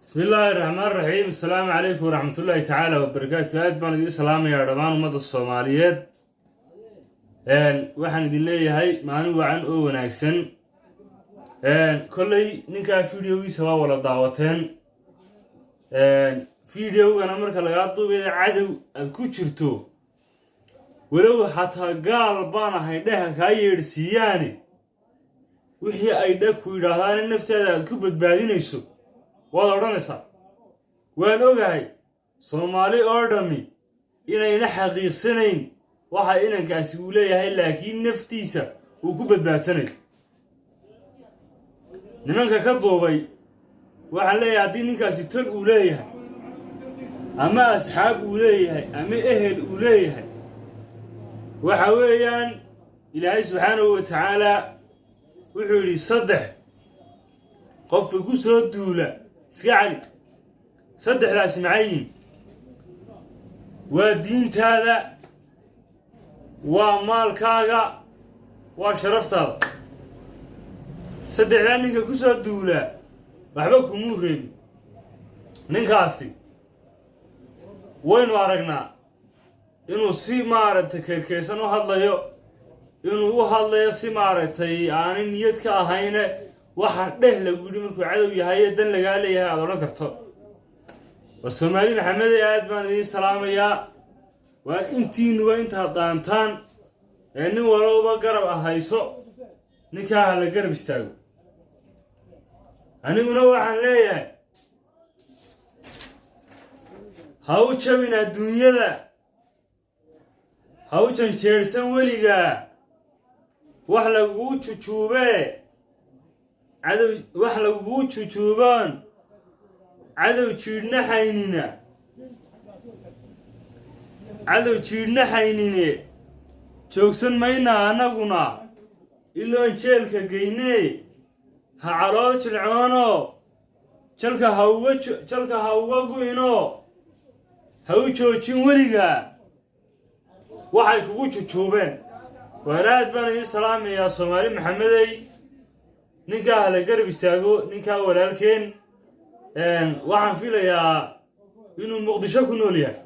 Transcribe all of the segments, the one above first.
Bismi illaahi raxmaan raxiim. Asalaamu calaykum waraxmatullaahi tacaala wabarakaatu. Aad baan idiin salaamayaa dhammaan ummadda Soomaaliyeed. Waxaan idin leeyahay maalin wacan oo wanaagsan. Kolley ninkaa videogiisa waa wala daawateen. Videogana marka lagaa duubaya, cadow aad ku jirto, walow xataa gaal baan ahay dheha kaa yeedhsiiyaani, wixii ay dheg ku yidhaahdaan in naftaada aad ku badbaadinayso waad odhanaysaa. Waan ogahay Soomaali oo dhammi inayna xaqiiqsanayn waxa inankaasi uu leeyahay, laakiin naftiisa uu ku badbaadsanayo. Nimanka ka duubay waxaan leeyahay, haddii ninkaasi tol uu leeyahay ama asxaab uu leeyahay ama ehel uu leeyahay, waxa weeyaan Ilaahay subxaanahu wa tacaalaa wuxuu yidhi: "Saddex qofka ku soo duula iska cali." Saddexdaasi maxay yihiin? Waa diintaada, waa maalkaaga, waa sharaftaada. Saddexdaa ninka ku soo duulaa waxba kumuu reebin. Ninkaasi waynu aragnaa inuu si maaragtay keerkeysan u hadlayo, inuu u hadlayo si maaragtay aanay niyad ka ahayne. Waxa dheh lagu yidhi markuu cadow yahay ee dan lagaa leeyahay aad odhan karto. Waa Soomaali Maxamede, aad baan idiin salaamayaa. Waa intiinuba intaad dhaantaan ee nin walowba garab ahayso, ninkaa ha la garab istaago. Aniguna waxaan leeyahay, ha u jabin adduunyada, ha u janjeersan weligaa wax lagugu jujuubee cadow, wax lagugu jujuubaan cadow jiidhnaxaynina, cadow jiidhnaxaynine. Joogsan maynaa annaguna iloon jeelka geynee. Ha calool jilcoonoo jalka ha uga gu'inoo ha u joojin weligaa waxay kugu jujuubeen. Waar aad baan idiin salaamayaa, Soomaali Maxamedey. Ninkaa hala garab istaago, ninkaa walaalkeen. Waxaan filayaa inuu Muqdisho ku nool yahay.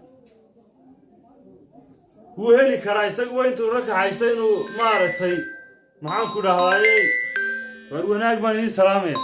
Wuu heli karaa isaguba intuu la kaxaysto inuu maaragtay, maxaan ku dhahdayey. Waar wanaag baan idiin salaamaya.